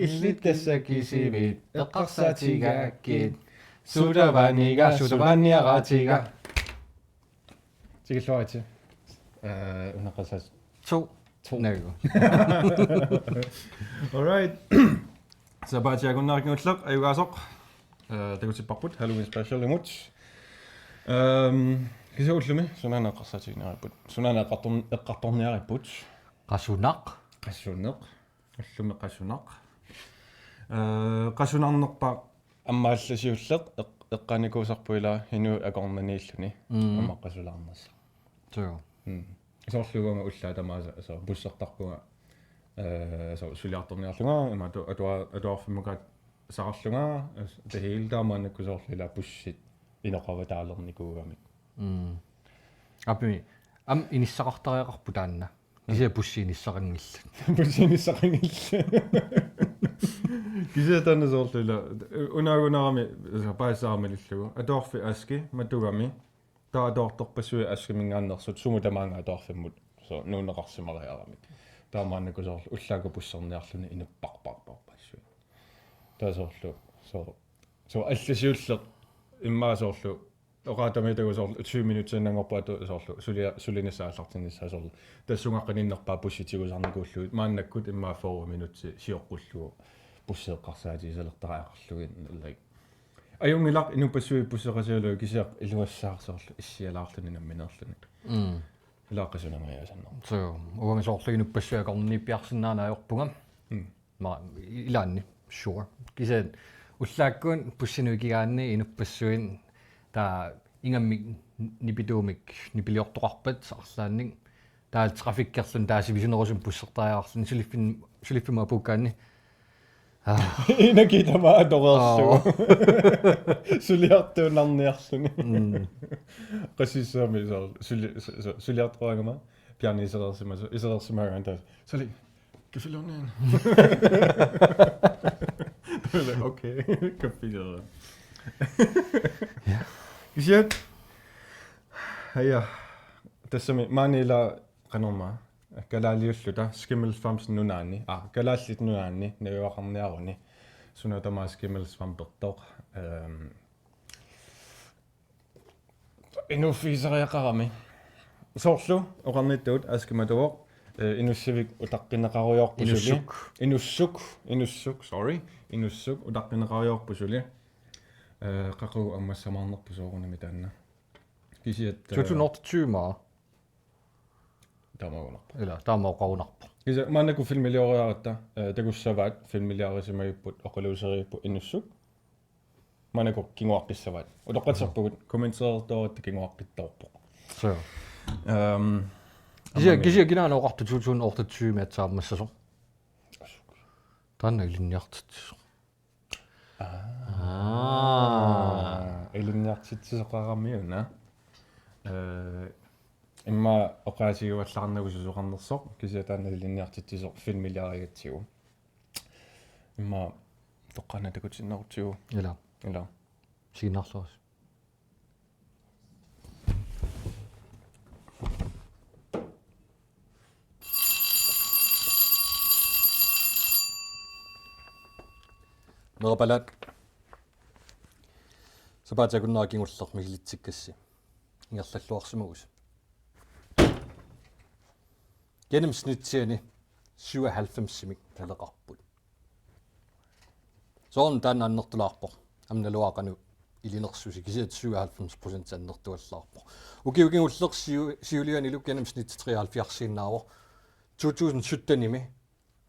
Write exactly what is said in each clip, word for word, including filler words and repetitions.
Illit tassa kisivit eqqarsaatigaakkit. Sodavandimik sodavandimiaraatiga. Tikilluaritsi. Øh, una qasas. To. To. Nago. All right. Sapaatip akunnerata kingulleq ajugaasoq. Øh, takutipparput Halloween specialimut. Øhm, kisianni ullumi sunaana eqqarsaatigineqarput. Sunaana eqqartorn-, eqqartorneqarput. Qasunaq. Qasunaq. Ullumi qasunaq. Øh, qasunarnerpaaq ammaallassiulleq eq-, eqqaanikuusarpoq ila inuit akornanniilluni. Mm. Aamma qasulaarnersaq. Suu. Mm. Soorlu uanga ullaat tamaasa, soorlu bussertarpunga, øh, soorlu suliartorniarlunga, imaattoq atua-, atuarfimmukaat saarlunga, det hele taamaannakku soorlu ila bussit inoqavataalernikuugamik. Mm. Aappi, aamma inissaqartariaqarpoq taanna. Kisianni bussi inissaqanngillat. Bussi inissaqanngillat. Kisianni taanna soorlu ila, unaagunarami, altså, paasisarami malillugu. Atuarfik aski, matugami. Taava atuartorpassuit askiminngaanneersut, sumut tamaanga atuarfimmut. Soorlu nuunneqarsimariaramik. Taamaannakku soorlu ullaakkut busserniarluni inupparparparpassuit. Taava soorlu, soorlu, soorlu allassiulleq immaqa soorlu oqaatsimiittarput soorlu tyve minutsiinnanngorpoq atu soorlu sulia-, sulinissaa aallartinnissaa soorlu. Tassunga qaninnerpaaq bussit tigusarnikuullugit maannakkut immaqa fyrre minutsit sioqqullugu bussi eqqarsaatigisalertariaqarlugit, like. Ajunngilaq inuppassuit busseqatigalugit kisianni iluassaaq soorlu issialaarluni nammineerluni. Mm. Ila qasunaq ajaasanneq. Suu, uanga soorlu inuppassuit akornanniippiarsinnaaneq ajorpunga. Mm. Ma, i-, ilaanni, sure. Kisianni ullaakkut bussinut ikigaanni inuppassuit taava ingammik nipituumik nipiliortoqarpat arlaannik. Taava trafikkerluni taava sivisunerusumik bussertariaqarluni suliffin-, suliffimmut apuukkaanni. Ah. Inaki tamaat atoreerlugu. Aa. Suliartuinnarniarluni. Mm. Qasissuarmi soorlu suli-, su-, su-, suliartoraangama Bjarne isereersimasoq, isereersimaagaanni taava. Suli, kaffiluunniit. Okay, kaffiluunniit. Ja. Kisianni. Aja. Tassami maani ila qanormaa. Kalaaliulluta Skimmelsvamp nunaanni. Ah, Kalaallit Nunaanni najugaqarniaruni. Suna tamaat Skimmelsvampertoq. Øhm, Inuuffigisariaqarami. Soorlu oqarnittut aski matuvoq, øh, inussivik utaqqineqarujoorput suli. Inussuk. Inussuk, inussuk, sorry. Inussuk utaqqineqarujoorput suli. Øh, qaqugu ammassamaarnerpoq soorunami taanna. Kisianni, øh, to tusind otteogtyve maa. Taamaagunarpoq. Ila, taamaagunarpoq. Kisianni maannakkut filmilioriaratta, øh, takussavaat filmiliarisimagipput, oqaluuserigipput Inussuk. Maannakkut kinguaqqissavaat. Utoqqatserpugut kommenterertoratta kinguaqqittoorpoq. Suu. Øhm, kisianni, aamma kisianni kinaana oqartoq to tusind otteogtyve aatsaat ammassasoq. Taanna ilinniartitsisoq. Aa. Aa. Ilinniartitsisoqaramiuna. Øh, immaqa oqaasigivallaarnagu susoqarnersoq, kisianni taanna ilinniartitsisoq filmiliarigatsigu. Immaqa toqqaannaq takutinnerutsigu. Ila. Ila. Siginnaarluarisi. Meerapalaat. Sapaatip akunnera kingulleq misilitsikkassi. Ingerlalluarsimavusi. Gennemsnitsiani syvoghalvfemsimik naleqarput. Soorlu taanna annertulaarpoq. Aamma naluara qanoq ilinersusi kisianni syvoghalvfems procent annertuallaarpoq. Ukioq kingulleq siu-, siulianilu gennemsnit treoghalvfjerdsiinnaavoq. To tusind syttenimi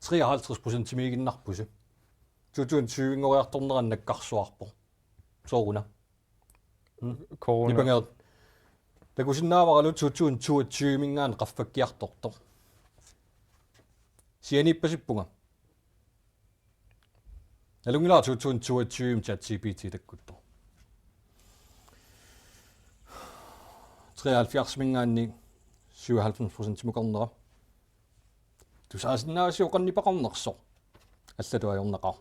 treoghalvtreds procentimiiginnarpusi. To tusind tyvengoriartornera nakkarsuarpoq. Sooruna. Mm. Corona. Nipangerit. Takusinnaavaralu to tusind toogtyveminngaanniit qaffakkiartortoq. Sianiippasippunga. Nalunngilara to tusind toogtyve ChatGPT takkuttoq. Treoghalvfjerdsiminngaanniit syvoghalvfems procentimukarnera. Tusaasinnaavisiuk qanniipaqarnersoq? Allatut ajornaqaaq.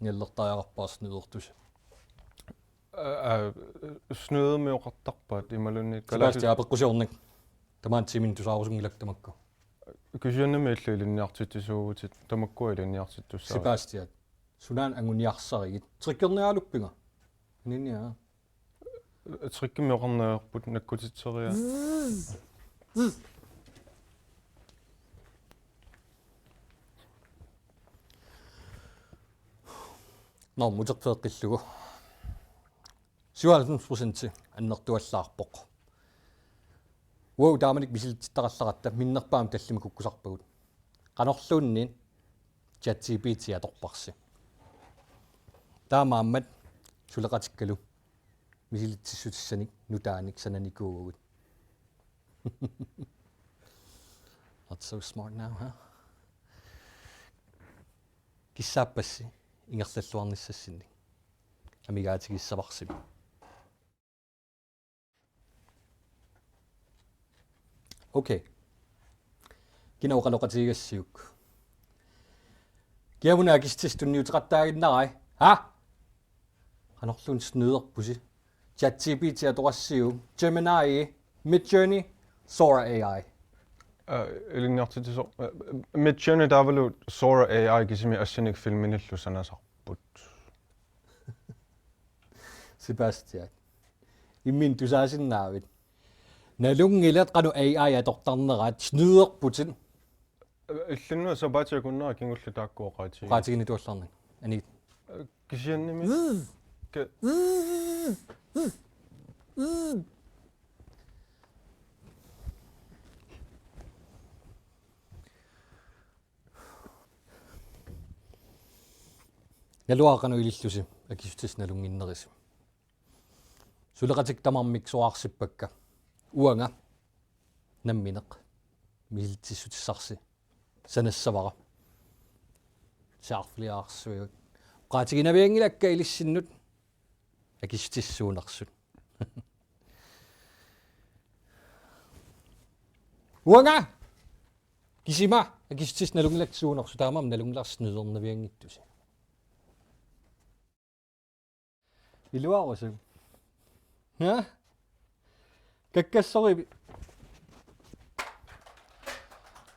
Ingerlattariaqarparsi niuertusi. Aa, aa, snydermioqartarpaat imaluunniit Sebastian kalaallit apeqqusiornik. Tamaani tiimini tusaarusunngilakka tamakku. Kisiannimi illit ilinniartitsisuuvutit, tamakkua ilinniartittussaavatit. Sebastian, sunaana anguniarsarigit? Trickernialuppinga? Aninnia. Trickimmi oqarneq ajorput nakkutitseriaa. Nå, muterfeeqqillugu. Syvoghalvfems procent annertuallaarpoq. Wow, taamanikkut misilitsittaqallaratta minnerpaamik tallimat kukkusarpagut. Qanorluunniit ChatGPT atorparsi? Taamaammat suleqatikkalu misilitsissutissanik nutaanik sananikuuvugut. Not so smart now, huh? Kissaappassi ingerlalluarnissassinnik. Amigaatigissavarsi. Okay. Kina oqaloqatigigassiuk? Kiamuna akissutissat tunniuteqattaaginnarai? Ha? Qanorluunniit snyderpusi? ChatGPT atorassiuk? Gemini, Midjourney, Sora A I. Aa, ilinniartitsisoq, aa, Midjourney taavalu Sora A I kisimi assinik filminillu sanasarput. Sebastian. Imminut tusaasinnaavit? Nalunngilaq qanoq A I atortarneraat, snyderputit. Illinnut sapaatip akunnera kingulleq taakku oqaatigigakkit. Oqaatiginikuuarluni. Anik. Kisiannimi. Ka- Naluara qanoq ilillusi akissutissat nalunnginnerisi. Suleqatikka tamarmik soraarsippakka. Uanga nammineq misilitsissutissarsi sanassavara. Saarfiliarsuigut. Oqaatiginavianngilakka ilissinnut akissutissat suunersut. Uanga! Kisima akissutissat nalunngilakkit suunersut, taamaammat nalunngilarsi snydernavianngittusi. Iluarusuk. Ja? Kakkassoruit.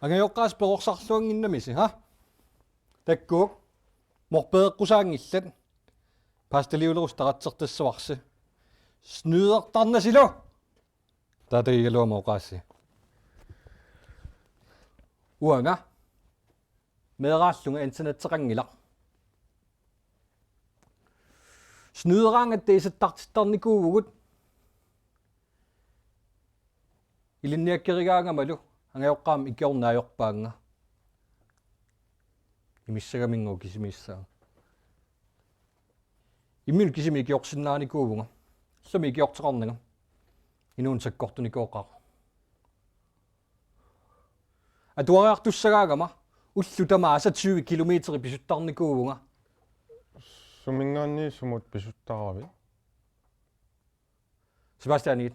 Angajoqqaasi perorsarluannginnamisi, ha? Takkuuk. Morpereqqusaanngillat. Paastaliulerussi taratsertassavarsi. Snydertarnasilu! Taatagigaluama oqaasii. Uanga meeraallunga internetseqanngilaq. Snyderaangatta isertartittarnikuuvugut. Ilinniakkerigaangamalu angajoqqaama ikiorna ajorpaanga. Imissagaminnga kisimiissaanga. Imminut kisimi ikiorsinnaanikuuvunga. Sumi ikiorteqarnanga. Inuuneq sakkortunikuuvoq. Atuariartussagaangama ullut tamaasa tyve kilometer pisuttarnikuuvunga. Suminngaanniit sumut pisuttaravit? Sebastianit.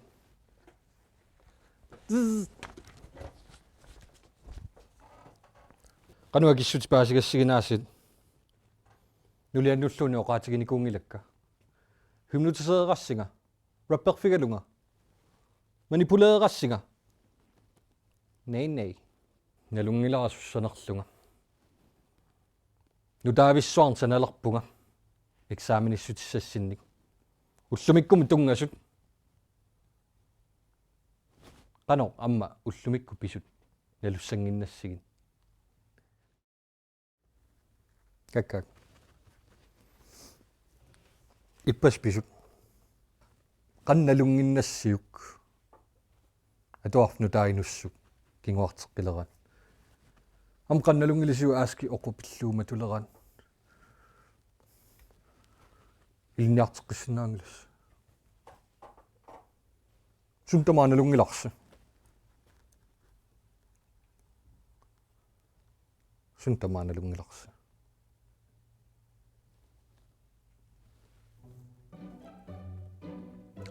Qanoq akissutit paasigassiginaasiit? Nuliannulluunniit oqaatiginikuunngilakka. Hypnotisereerassinga? Rapperfigalunga? Manipulereerassinga? Nej, nej. Nalunngilara sussanerlunga. Nutaavissuarnik sanalerpunga. Eksamenissutissassinnik. Ullumikkumut tunngasut. Qanoq aamma ullumikkut pisut nalussannginnassigit? Kakkaak. Ippassaq pisut. Qanoq nalunnginnassiuk? Atuarfik nutaaginussuk kinguarteqqileraat. Aamma qanoq nalunngilisiuk aaskik oqupilluumatuleraat? Ilinniarteqqissinnaanngilasi. Suut tamaat nalunngilarsi? Suut tamaat nalunngilarsi?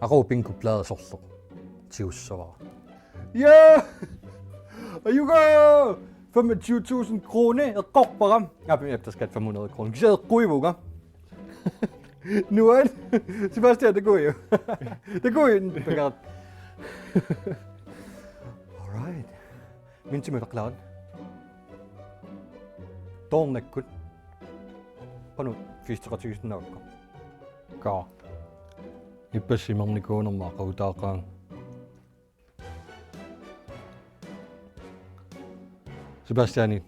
Aqagu bingopladesorleq tigussavara. Ja! Ajuga! Femogtyve tusind kroner eqqorpara. Ja, efter skat fem hundrede kroner. Kisianni eqquivunga. Nuan. Sebastian, det går jo. Det går jo. All right. Min til møder klar. Toornakkut. Qanoq fiisteqatigisinnaavakka? Kaa. Ippassaq imernikuunerma aqagutaaqaanga. Sebastiani.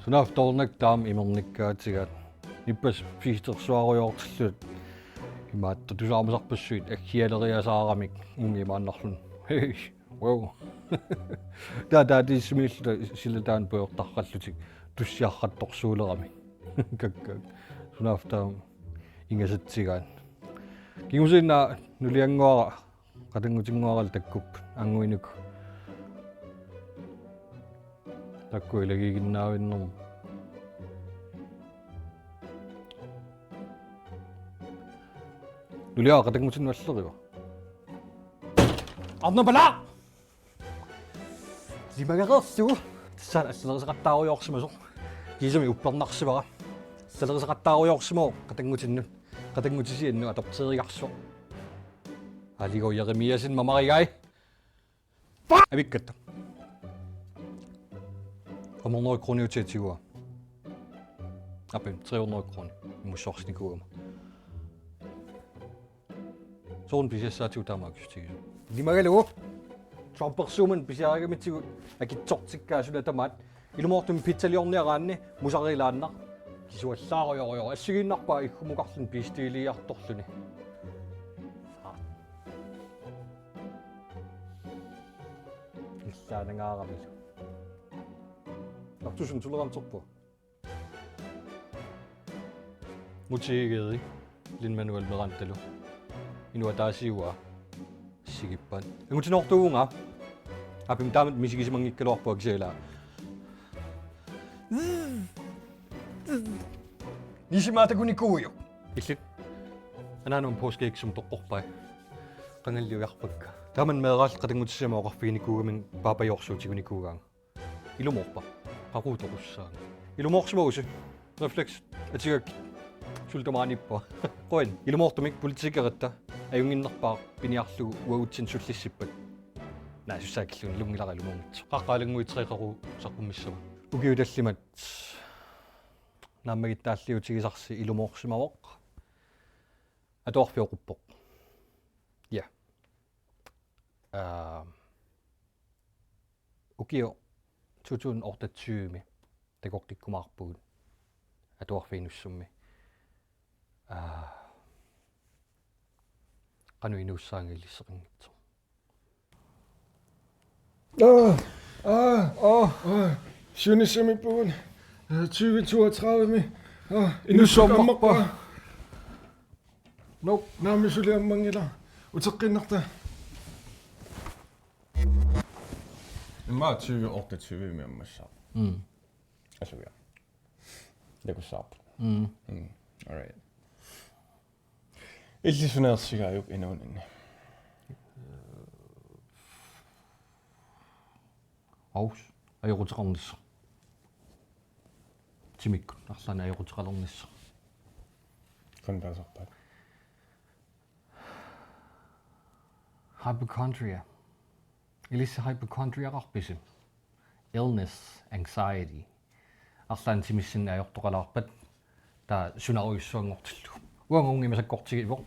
Sunaaffa toornakkut taama imernikkaatigaat. Ippassaq fiistersuarujoortillugu. Imaattoq tusaamasarpassuit aggialeriasaaramik umiimaannarluni. Hej. Wow. Taava taava tissimiilluta sila taanna pujortarrallutik tussiarrattorsuuleramik. Kakkaak. Sunaaffa taama ingasatsigaat. Kingusinnaavoq nuliannguara qatanngutinnguaralu takkuppoq annguinuku. Taakku ilagiiginnaavinnermut. Nuliara qatanngutinnut alleriva? Arnapala! Ilimagereerlugu. Tassani allalerisaqattaarujoorsimasoq. Kiisami uppernarsivara. Allalerisaqattaarujoorsimavoq qatanngutinnut. Qatanngutisiannut adopteerigarsivoq. Aaligo Jeremiassen mamarigai. Avikkatta. Tre hundrede kroniutiga tiguaa. Aappi, tre hundrede kroni. Imussorsinikuugama. Soorlu pisiassaatigut taama akissutigisoq. Ilimagalugu. Trumpersuummat pisiarigamitsigut akitsortikkaa suna tamaat. Ilumoortumik pizzaliorniaraanni musarilaannaq. Kisuallaarujorujor. Assigiinnarpaa iggumukarluni piistiiliiartorluni. Illaanangaaramilu. Artusun tuleranterpu. Mutiigeri Lin-Manuel Mirandalu. Inuk ataasiuaa. Sigippaat. Angutinoortuuvunga. Aappi taama misigisimanngikkaluarpunga kisianni. Nisimaa takunikuuvoq. Illit. Anaanama påskeæg sumut toqqorpai. Qangalliujarpakka. Taamani meeraalluta qatanngutissiama oqarfiginikuugamik paapajoorsuutigunikuugaanga. Ilumoorpa. Qaqugu toqussaanga. Ilumoorsimavusi. Refleks. Atigakkit. Suli tamaaniippa. Qujan. Ilumoortumik politikeritta. Ajunnginnerpaaq piniarlugu uagutsinnut sullissippat. Naa sussaakillugu lunngilara ilumoornitsoq. Qaqqaalannguit tre qaqugu saqqummissava. Ukiut tallimat. Naammagittaalliutigisarsi ilumoorsimavoq. Atuarfioquppoq. Ja. Aa, ukioq to tusind otteogtyve takoqqikkumaarpugut atuarfiinussummi. Aa, qanoq inuussaanga ilisseqanngitsoq. Aa, aa, aa, aa. Siunissami puun. Tyve toogtredive-mi. Aa, inuussuammarpa. Nope. Naamik suli ammanngilaq. Uteqqiinnarta. Immaqa tyve otteogtyve-mi ammassaaq. Mm. Asuja. Takussavarput. Mm. Mm. All right. Illit sunaarsigaajuk inuuninni? Aus. Ajoquteqarnissaq. Timikkut arlaannik ajoquteqalernissaq. Qanoq taasarpaat? Hypochondria. Ilissi hypochondriaqarpisi? Illness, anxiety. Arlaannik timissinneq ajortoqalaarpat taava sunarujussuanngortillugu. Uanga uunga ima sakkortigivoq.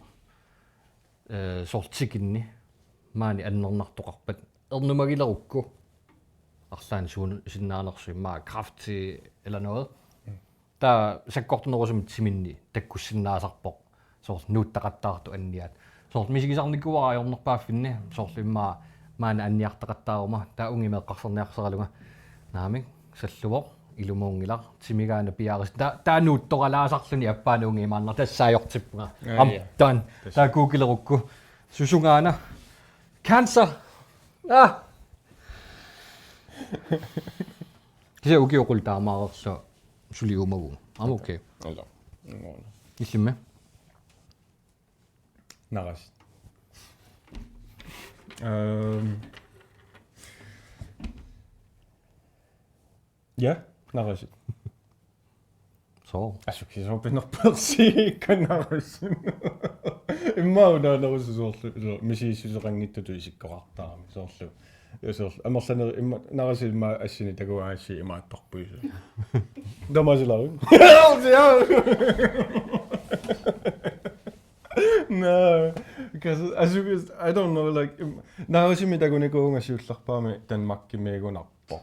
Ee, soorlu tikinni maani annernartoqarpat ernumagilerukku arlaannik suusinnaanersoq immaqa kræfti eller noget. Mm. Taava sakkortunerusumik timinni takkussinnaasarpoq. Soorlu nuuttaqattaartut anniaat. Soorlu misigisarnikuuara ajornerpaaffinni, soorlu immaqa maani anniartaqattaaruma, taava uunga ima eqqarsarniarsaralunga. Naamik, salluvoq, ilumoorngilaq, timigaana piaris. Taava, taava nuuttoralaasarluni appaana uunga imaannar tassa ajortippunga. Aa, I'm ja. Done. Tassa. Taava Googlerukku. Susungaana. Cancer. Ah. Kisianni ukioq qulip taamaareerlunga suli uumavugut. Aamma okay. Ila. Illimmi? Narasit. Øhm. Ja, narasit. Soo. Asuk, soorpinerpersi kanarus. Immaqa unaanerusoq soorlu, soorlu, misigissuseqanngitsutut isikkoqartarami, soorlu. Ja soorlu, amerlanerit imma, narasit immaqa assini takugaangassi imaattarput. Tamasilaru. No, because asuk, I don't know, like, im-, narasimik takunikuuvunga siullerpaamik Danmarkimiigunarpoq.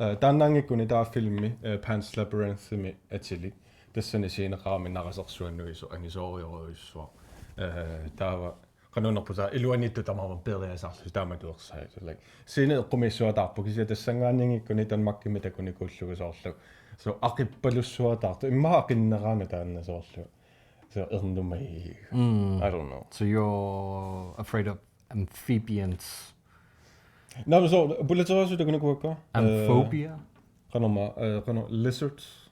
Eh, taannaanngikkuni taava filmi, eh, Pan's Labyrinthimi atilik. Tassani sceneqarami narasersuanut isu-, angisoorujorujussuaq. Eh, taava qanoq oqarpugut, iluaniittut tamarmik peeriasaarlutik taamatuersaat. Like, scene eqqumiissuataarpoq, kisianni tassanngaanniinngikkuni Danmarkimi takunikuullugu soorlu. So, aqippalussuataartoq. Immaqa aqinneraana taanna soorlu. So, ernumai. Mm. I don't know. So you're afraid of amphibians? Nå, men så, pulateriaaseq takunikuuakka? Amphobia? Eh, qanormaa, eh, qanoq, lizards?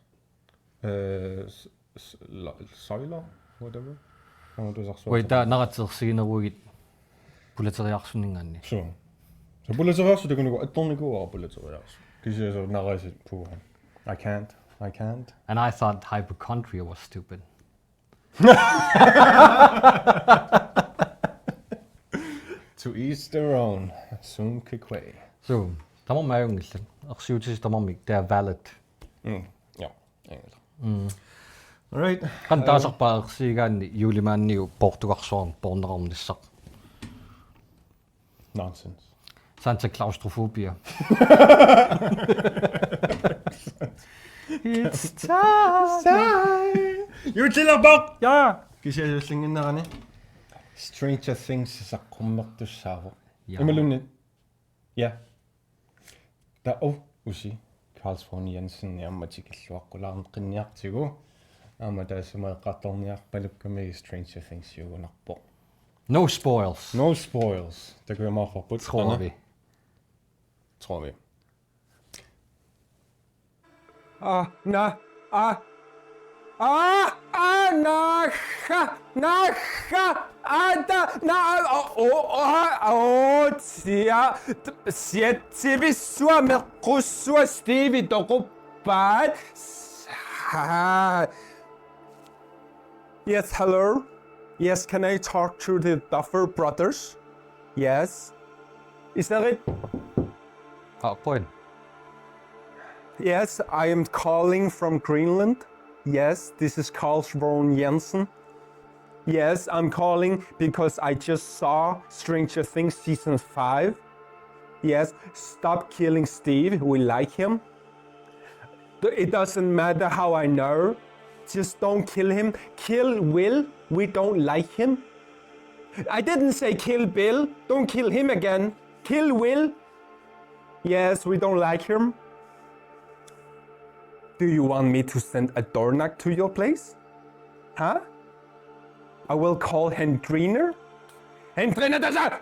Eh, s-, s-, la-, sailor? Whatever. Qanormaa tusarsuaq. Oi, taava naratsigu ersigineruigit pulateriaarsunninngaanniit. Suu. So pulateriaaseq takunikuuakka, attornikuuara pulateriaaseq. Kisianni soorlu narasit puuhan. I can't. I can't. And I thought hypochondria was stupid. To each their own. Sum kikwe. So, tamarmik ajunngillat. Ersiutisi tamarmik, they are valid. Mm. Ja, enkelt. Mm. All right. Qanoq taasarpaat ersigigaanni juulimaanilu poortugarsuarnik poorneqarnissaq? Nonsense. Santa claustrophobia. It's time. It's time. Juullerpoq! Ja! Kisianni siullinnginnerani Stranger Things saqqummertussaavoq. Ja. Imaluunniit. Ja. Taava usi Carl Svane Jensen aamma tikilluaqqulaarneqarniartigu. Aamma taassuma eqqartorniarpalukkami Stranger Thingsiugunarpoq. No spoils. No spoils. Takujumaarparput. Tror vi. Tror vi. Ah, na, ah. Ah, ah, naha, naha, ada, na, oh, oh, oh, oh, tia, t-, siatsivissua meqqussua Stevie toquppaat. Sa-, Yes, hello. Yes, can I talk to the Duffer Brothers? Yes. Is that it? Oh, point. Yes, I am calling from Greenland. Yes, this is Carl Svane Jensen. Yes, I'm calling because I just saw Stranger Things season five. Yes, stop killing Steve. We like him. It doesn't matter how I know. Just don't kill him. Kill Will. We don't like him. I didn't say kill Bill. Don't kill him again. Kill Will. Yes, we don't like him. Do you want me to send a Dornak to your place? Huh? I will call Hendrina. Hendrina, that's a...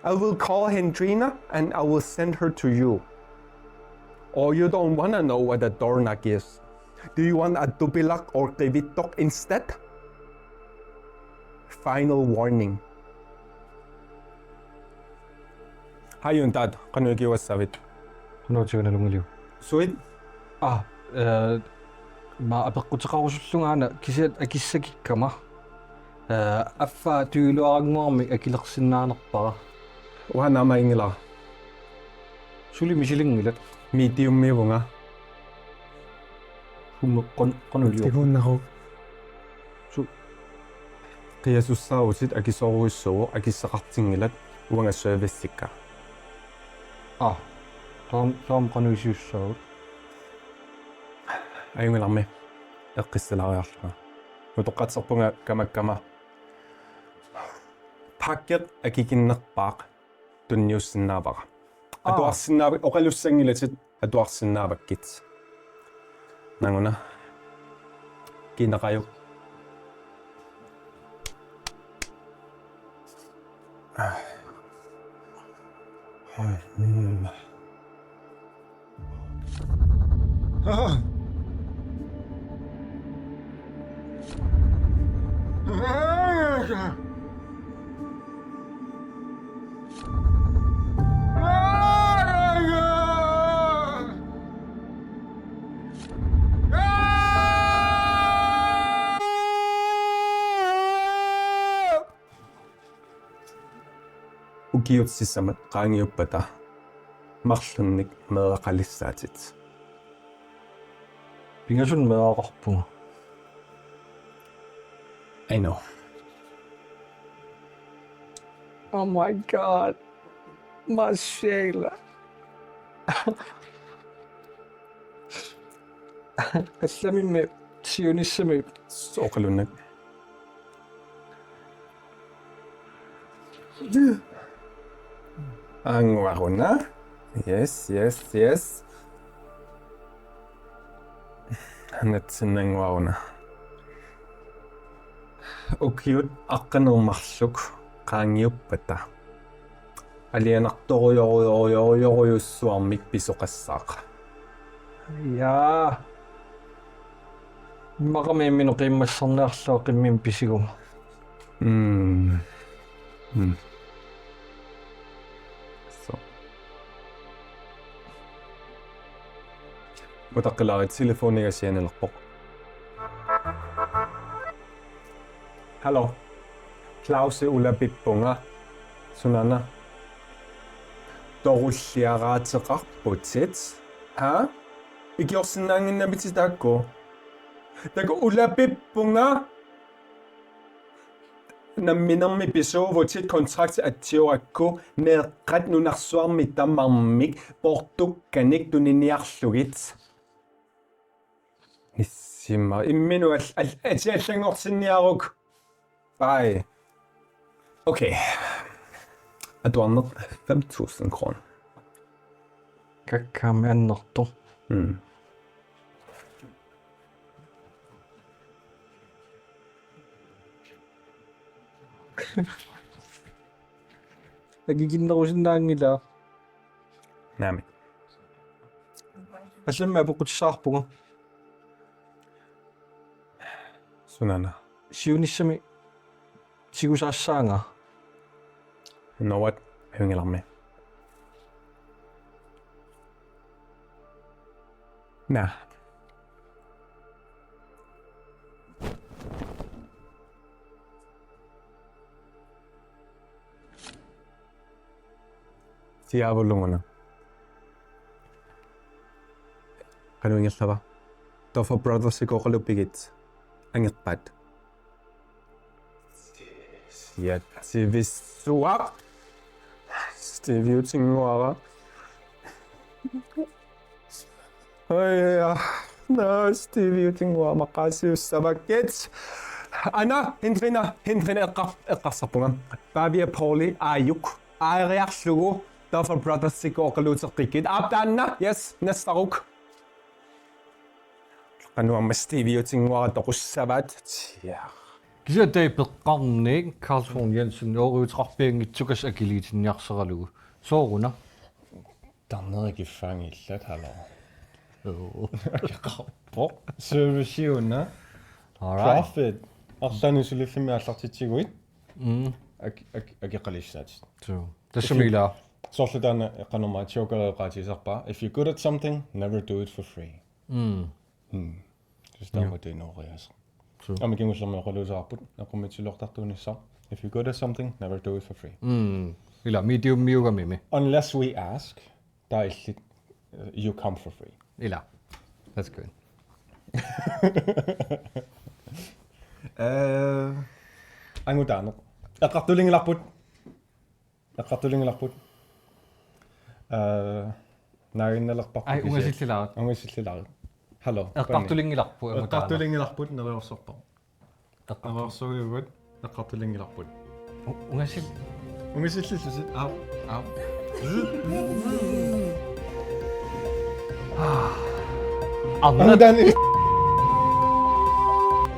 I will call Hendrina and I will send her to you. Or you don't wanna know what a Dornak is. Do you want a Dubilak or Qivittoq instead? Final warning. Hajun taat, qanoq ikiuassaavit? Qanoq tiguna lungilu. Suit? Ah, eh, ma apeqquteqarusullungaana kisiat akissakikkama. Eh, affaa tujuuluarannguarmi akilersinnaanerpara. Uanga naamaginngilara. Suli misilinngilat? Mediumiuvunga. Summi qan-, qanoq iliorpit? Tiguunnaru. Su-, qiasussaavutit akisoorujussuuvoq, akissaqartinngilat, uanga servicekka. Aa, taam-, taama qanoq iliussaagut? Ajunngilarmi, eqqissalaariarlunga. Utoqqatserpunga kamakkama. Pakket akikinnerpaaq tunniussinnaavara. Aa. Atuarsinnaava-, oqalussanngilatit atuarsinnaavakkit. Nanguna. Kiinaqajuk. Ukiut sisamat qaangiuppata marlunnik meeraqalissaatit. Pingasunut meeraqarpunga. I know. Oh my God. Marcela. Allamimmi siunissami. Soqalunnak. Anguaruna. Yes, yes, yes. Natsinnanguaruna. Ukiut aqqaneq-marluk qaangiuppata alianartorujorujorujorujussuarmik pisoqassaaq. Jaa. Immaqami imminut qiimmassarniarlunga qimmimi pisiguma. Mm. Mm. So. Utaqqilaarit, telefoniga sianilerpoq. Hallo. Claus, ulapippunga. Sunaana? Torulliaraateqarputit. Ha? Ikiorsinnaannginnavitit taakku? Taakku ulapippunga. Namminermi pisuuvutit, kontrakti atsiorakku, meeqqat nunarsuarmi tamarmik poortukkanik tuniniarlugit. Nissima, imminut al-, al-, atiallanngortinniaruk. Bye. Okay. Atuarneq fem tusind kroner. Kakkaami annertoq. Mm. Akikinnerusinnaanngilaq. Naamik. Allamik apeqqutissaarpunga. Sunaana? Siunissami tigusaassaanga. Noat, ajunngilaq. Naa. Siaavulunguna. Qanoq ingerlava? Duffer Brothers-ikooqalu pigit angerpaat. Siatsivissuaq. Stevie-utinnguara. Ai, ja. Naa, Stevie-utinnguara maqaasiussavakkit. Ana, hindrina, hindrina eqqar-, eqqarsarpunga. Pavia Pauli, aajuk. Aeriarlugu. Duffer Brothers-ikooqaluuteqqikkit. Aap taanna, yes, nassaruk. Qanoq aamma Stevie-utinnguara toqussavaat. Ja. Kisianni taava peqqarniit Carl Thorn Jensen ooriuteqarpianngitsukassaq akiliitinniarsaralugu. Sooruna? Tarneri kiffaanngillat, hallo. Oo. Akeqarpoq. Service-iuna. All right. Profit. Arlaannik sulillimi aallartitsiguit. Mm. Ak-, ak-, akeqalissaatit. So, tassami ila. Soorlu taanna qanormaa Joker oqaatigisarpara. If you're good at something, never do it for free. Mm. Mm. Tassa taamatut inooriaaseq. So. Aamma kingullermik oqaluuseqarput, eqqumiitsuliortartuunissaq. If you're good at something, never do it for free. Mm. Ila, medium-iugamimi. Unless we ask, taava illit, uh, you come for free. Ila. That's good. Eh, angutaaneq. Eqqartulinngilarput. Eqqartulinngilarput. Eh, naaginnalerparput. Ai, kisianni. Ungasillilaarit. Ungasillilaarit. Hallo. Eqqartulinngilarput, angutaaneq. Eqqartulinngilarput, neriorsorpara. Eqqartu-, neriorsuugut, eqqartulinngilarput. U-, ungasil-. Ungasillillusi. Aap, aap. Arnat. Angutaaneq.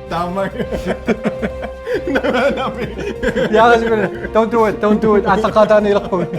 Taama. Namaanami. Jaa, sipene. Don't do it, don't do it. Aallaqqaataaniilerput.